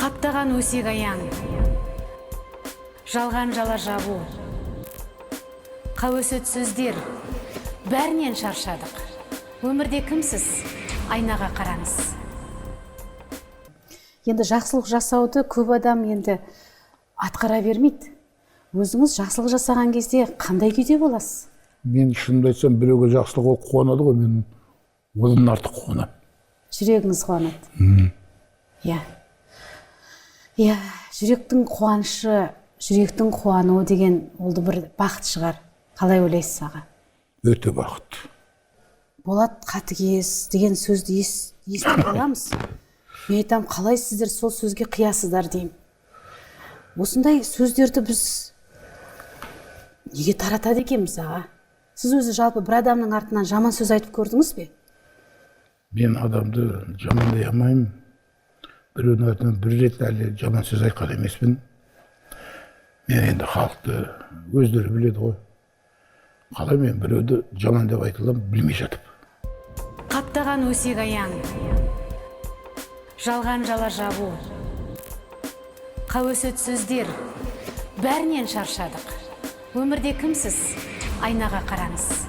Қаптаған өсек аяң, жалған жала жабу, қауесет сөздер, бәрінен шаршадық. Өмірде кімсіз? Айнаға қараңыз. Енді жақсылық жасауды көп адам енді атқара бермейді. Өзіңіз жақсылық жасаған кезде қандай күйде боласыз? Мен шынымды айтсам, біреуге жақсылық, ол қуанады ғой, мен одан артық қуанамын. Жүрегіңіз қуанады. Иә. Иә, жүректің қуанышы, жүректің қуануы деген ол да бір бақыт шығар. Қалай ойлайсыз, аға? Өте бақыт. Болат қатыгез деген сөзді естіп қаламыз. Мен айтамын, қалай сіздер сол сөзге қиясыздар деймін. Осындай сөздерді біз неге таратады екенбіз, аға? Сіз өзі жалпы бір адамның артынан жаман сөз айтып көрдіңіз бе? Мен адамды жамандай алмаймын. Біреудің артынан бір рет әлі жаман сөз айтқан емеспін. Мен енді халықты өздері біледі ғой. Қалай мен біреуді жаман деп айта аламын білмей жатып? Қаптаған өсек аяң, жалған жала жабу, қауесет сөздер, бәрінен шаршадық. Өмірде кімсіз? Айнаға қараңыз.